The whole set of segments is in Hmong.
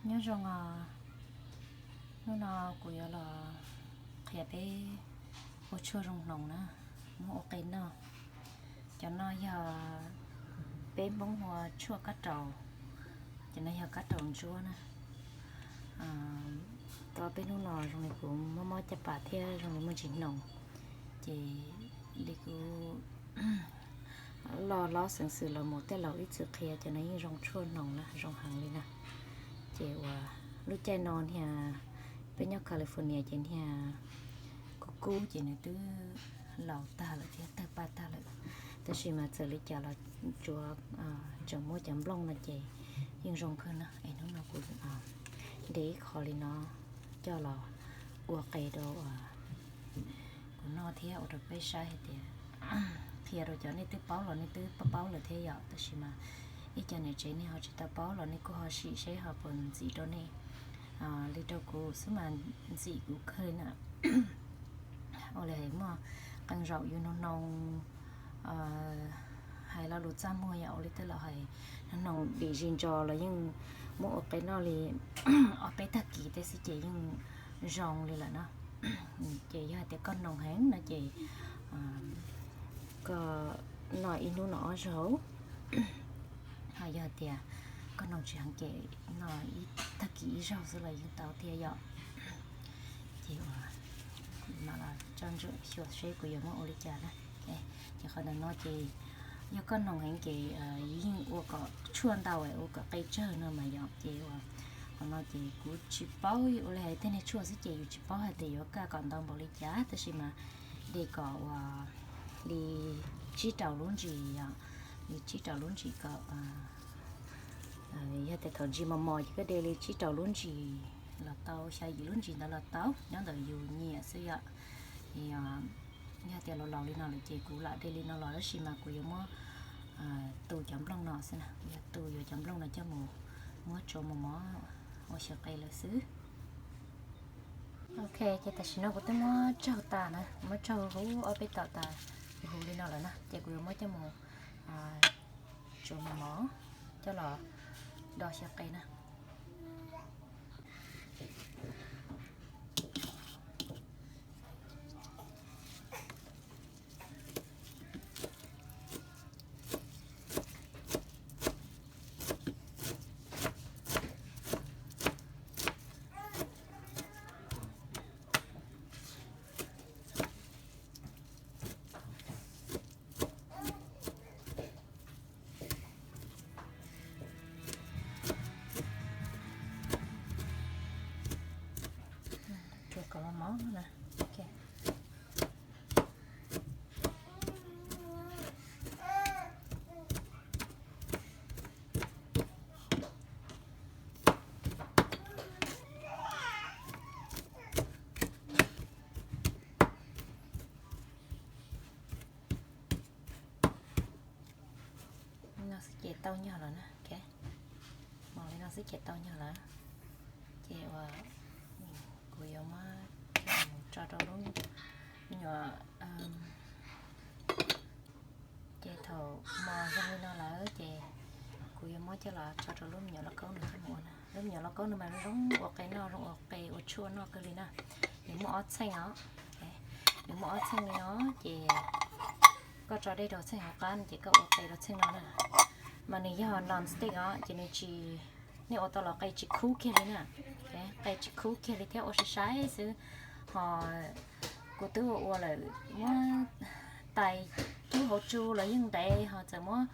Nyob zoo os, hnub no kuv yuav los qhia peb ua tshuaj zoo hnoos na, muab ua qe noj. Cov no yog peb Hmoob hu ua tshuaj kab raus, cov no yog kab raus ntsuab na. Tau peb hnub no zoo li kuv mob mob caj pas thiab zoo li muaj ntsis hnoos, ces li kuv loj hlob xeev xwm los mus tej laus ib txwm qhia, cov no yeej zoo tshuaj hnoos na, zoo heev li na. Ces uas lub caij no niag peb nyob California ces niag kub kub ces nws twb laus tag lawm thiab tawg paj tag lawm, tab sis mas txawm li cas los tsuav tseem muaj cov nplooj no ces yeej zoo kawg na. Es hnub no kuv de ib qho li no coj los ua qe rau kuv noj thiab ua rau peb saib hais tias, qhia rau cov nej twb paub los nej twb paub lawm thiab yom, tab sis mas ib co niam tsev nej ho tsis tau paub los nej kuj ho sim seb ho puas ntxim rau nej. Li rau kuv xwb mas ntxim kuv kawg na. Ua li hais muaj qee zaum yus hnoos hnoos, hais lo lus txaj muag yom, ua li tej laus hais, hnoos dim zis ntsos los yeej muab ua qe noj li ob peb tag kis tej xwb ces yeej zoo li lawm na. Ces yog hais tias koj hnoos heev no ces koj noj ib hnub no ob zaug. Ho yog tias koj hnoos tsis heev ces noj ib tag kis ib zaug xwb los yeej tau thiab yom. Ces mam los tso ntsuam xyuas seb kuv yuav muab ua li cas na. Ces qhov ntawm no ces yog koj hnoos heev ces yus yeej ua kom tshuaj ntau, ua kom qe tsawg no mas yom. Ces qhov no ces kuv tsis paub, ua li hais tej niag tshuaj xwb ces yus tsis paub hais tias yuav kaj kom ntau npaum li cas, tab sis mas de kom uas li tsib rau lub ntsis yom, li tsib rau lub ntsis kom, yog tias thaum ntsis mos mos ces koj de li tsib rau lub ntsis los tau, xya yim lub ntsis ntawd los tau, nyob ntawm yus nyiam xwb yom. Yog tias laus laus li no lawm ces kuv lam de li no los, tab sis mas kuv yuav muab tu cov nplooj no xwb na, kuv yuav tu yuav cov nplooj no coj mus muab tsuav mos mos ua xyaw qe lawm xwb. Ok, ces tam sim no kuv twb muab tsaug tas na, muab tsaug huv ob peb tom tas huv li no lawm na, ces kuv yuav muab coj mus tsuav mos mos coj los do xyaw qe na. Tsuav kom mos mos na. Li no xwb ces tau nyog lawm na. Mos li no xwb ces tau nyog lawm. Ces uas kuv yuav muab coj mus tso rau lub me nyuam, ces thaum mos zoo li no lawm ces kuv yuav muab coj los tso rau lub me nyuam lauj kaub no coj mus ua na. Lub me nyuam lauj kaub no mas zoo ua qe noj, zoo ua qe ua tshuaj noj kawg li na. Nws muaj ob txheej os. Nws muaj ob txheej li no ces koj tso dej rau txheej hauv qab no ces koj ua qe rau txheej no na. Mas nws yog non stick os, ces nws tsis, nej ua tau los qe tsis khub kiag li na. Qe tsis khub kiag li thiab, ua sai sai xwb. Ho kuv twb ua ua lawm, muab tais cub hauv tsu los yeej ntev, ho txawm muab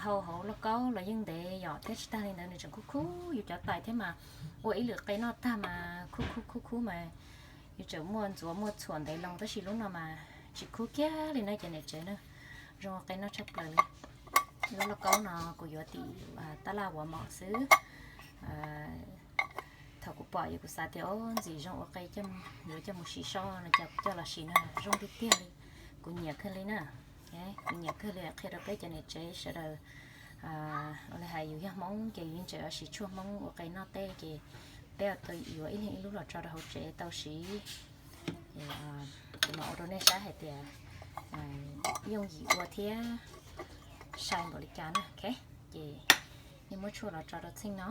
hau hauv lauj kaub los yeej ntev yom. Thiab tsis tag li ntawd nws tseem khub khub yus cov tais thiab mas, ua ib lwm qe noj tag mas khub khub khub khub mas yus tseem muaj ntxuav muaj txhuam ntev loo, tab sis lub no mas tsis khub kiag li na cov niam tsev na. Zoo ua qe noj tshaj plaws li. Lub lauj kaub no kuv yuav tim tab laj Walmart xwb. Thaum kuv pom ces kuv xav tias, o, ntxim zoo ua qe yuav coj mus sim so no ces kuv coj los sim na, zoo tiag tiag li. Kuv nyiam kawg li na. Kuv nyiam kawg li, qhia rau peb cov niam tsev sawv daws. Ua li hais yus yog Hmoob ces yus yeej tseem yuav siv tshuaj Hmoob ua qe noj teb ces peb yuav ib leeg ib lub los tso rau hauv tsev tau siv. Kuv mam ua rau nej saib hais tias yooj yim ua thiab sai npaum li cas na. Ces nej muab tshuaj los tso rau txheej no.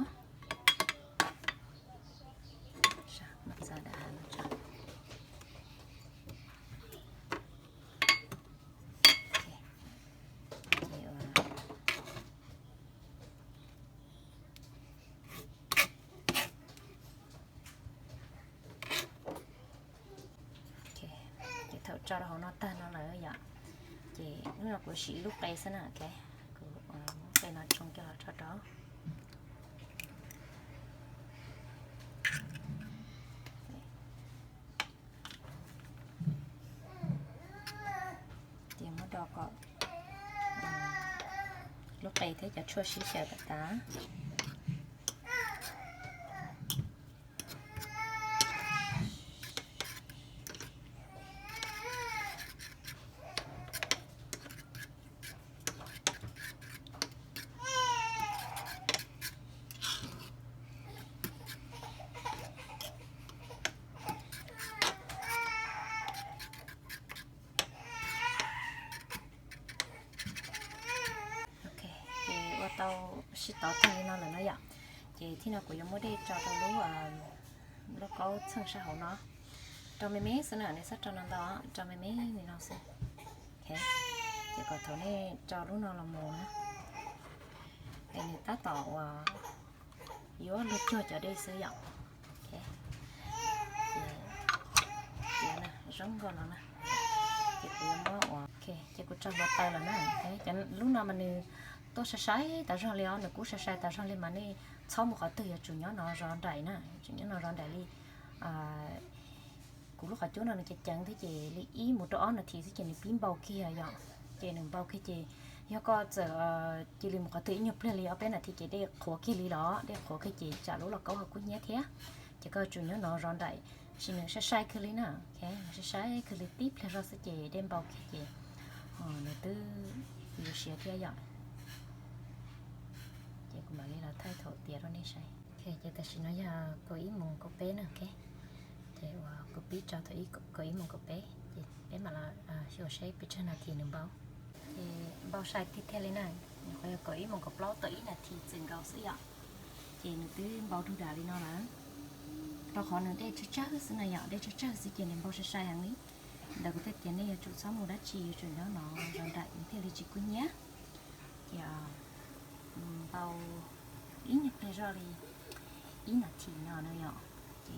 Txav dav hav no tso. Ces ces thaum tso rau hauv no tag no lawm yom, ces hnub no kuv sim lub qe xwb na, kuv muab qe no tsoo coj los tso rau. Ces muab do kom lub qe thiab cov tshuaj sib xyaw tas tas. Ok, ces ua tau sib tov tag li no lawm no yom. Ces thib no kuv yuav muab dej tso rau lub lauj kaub txheej sab hauv no. Rau me me xwb na, nej txhob rau ntau ntau, rau me me li no xwb. Ces kom thaum nej rau lub no los mus na, es nws tab tom uas yuav luag cuag cov dej xwb yom. Ces zoo nkauj no na. Ces kuv yuav muab ua, ces kuv tso hluav taws lawm na. Cov lub no mas nws tuaj sai sai tas zog li os, nws kub sai sai tas zog li mas nej txhob mus qhov twg, yuav tsum nyob no zov nraim na, tsum nyob no zov nraim li. Kuv lub qhov cub no nws ceev ceev thiab ces li ib mus rau ob nas this xwb ces nws pib npau kiag yom. Ces nws npau kiag ces yog koj txawm cia li mus qhov twg ib nyuag pliag li ob peb nas this ces dej qhuav kiag li los, dej qhuav kiag ces tsam lub lauj kaub ho kub hnyiab thiab. Ces koj tsum nyob no zov nraim, sim nws sai sai kiag li na, sai sai kiag li tib pliag zog xwb ces dej npau kiag ces nws twb yuav siav thiab yom. Ces kuv mam li los thaij thaum tiav rau nej saib. Ces tam sim no yog kaum ib moos kaum peb na, ces uas kuv pib tso thaum kaum ib moos kaum peb, ces peb mam los xyuas seb pes tsawg nas this nws npau. Ces npau sai tiag tiag li na, nyuam qhuav yog kaum ib moos kaum plaub tau ib nas this txwm nkaus xwb yom. Ces nws twb npau dug dam li no lawm, rau qhov nws dej tsawg tsawg xwb na yom, dej tsawg tsawg xwb ces nws npau sai sai heev li. Ntawd kuv thiaj tias nej yuav tsum txhob mus dab tsi, yuav tsum nyob no zov nraim nws thiaj li tsis kub hnyiab. Ces npau ib nyuag pliag zog li ib nas this no na yom. Ces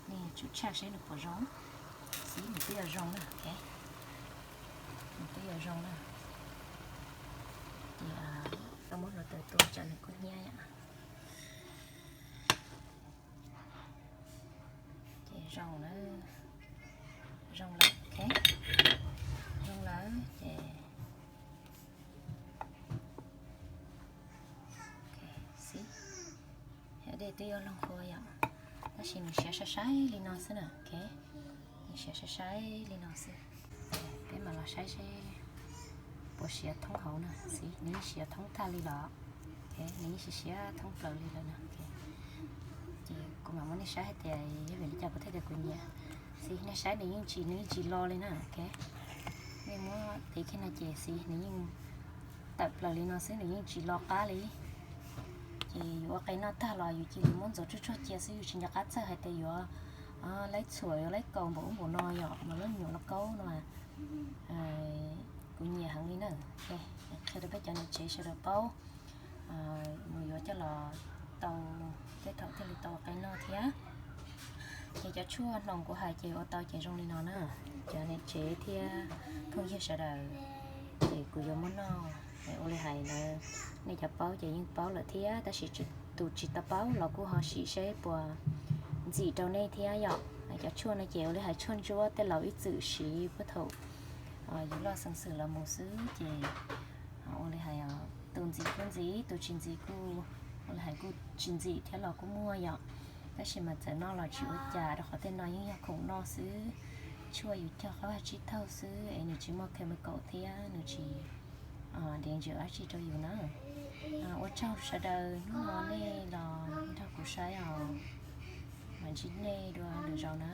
nej tsum tshaj seb nws puas zoo, xib nws twb yuav zoo na, nws twb yuav zoo na. Ces tau muab hluav taws tua tsam nws kub hnyiab yom. Ces zoo lawm, zoo lawm, zoo lawm ces xib, dej twb yuav loog hua yom, tab sis nws siav sai sai li no xwb na, nws siav sai sai li no xwb. Peb mam los saib seb puas siav thoob hauv na, xib nws yeej siav thoob tag li los, nws yeej siav siav thoob plaws li lawm na. Ces kuv mam muab nej saib hais tias yog vim li cas kuv thiaj tias kuv nyiam. Xib nej saib nws yeej tsis, nws yeej tsis lo li na. Nej muab tiv kiag no ces xib nws yeej tawm plaws li no xwb, nws yeej tsis lo qab li. Ces yus ua qe noj tag los yus cia li muab ntxuav tsuag tsuag cia xwb, yus tsis nco qab txawj hais tias yuav laib txhuam yuav laib kaus npaum ub npaum no yom, mas lub nyuam lauj kaub no kuv nyiam heev li na. Qhia rau peb cov niam tsev sawv daws paub mus yuav coj los tau, tej thaum thiaj li tau qe noj thiab. Ces cov tshuaj hnoos kuv hais ces ua tau ces zoo li no na. Cov niam tsev thiab phooj ywg sawv daws, ces kuv yuav muab noj, ua li hais lawm, nej cov paub ces yeej paub lawm thiab, tab sis tus tsis tau paub los kuj ho sim seb puas ntxim rau nej thiab yom. Cov tshuaj no ces ua li hais tshuaj ntsuab tej laus ib txwm siv puag thaum yus loj xeev xwm los mus xwb ces ua li hais tus ntxim kuj ntxim, tus tsis ntxim kuj, ua li hais kuj tsis ntxim thiab los kuj muaj yom. Tab sis mas txawm noj los tsis ua cas rau qhov tej no yeej yog khoom noj xwb, tshuaj yus cog qab vaj tsib taug xwb es nws tsis muaj chemical thiab nws tsis dev ntsis dab tsi rau yus na. Ua tsaug sawv daws hnub no nej los nrog kuv saib os, mam ntsib nej dua lwm zaus na.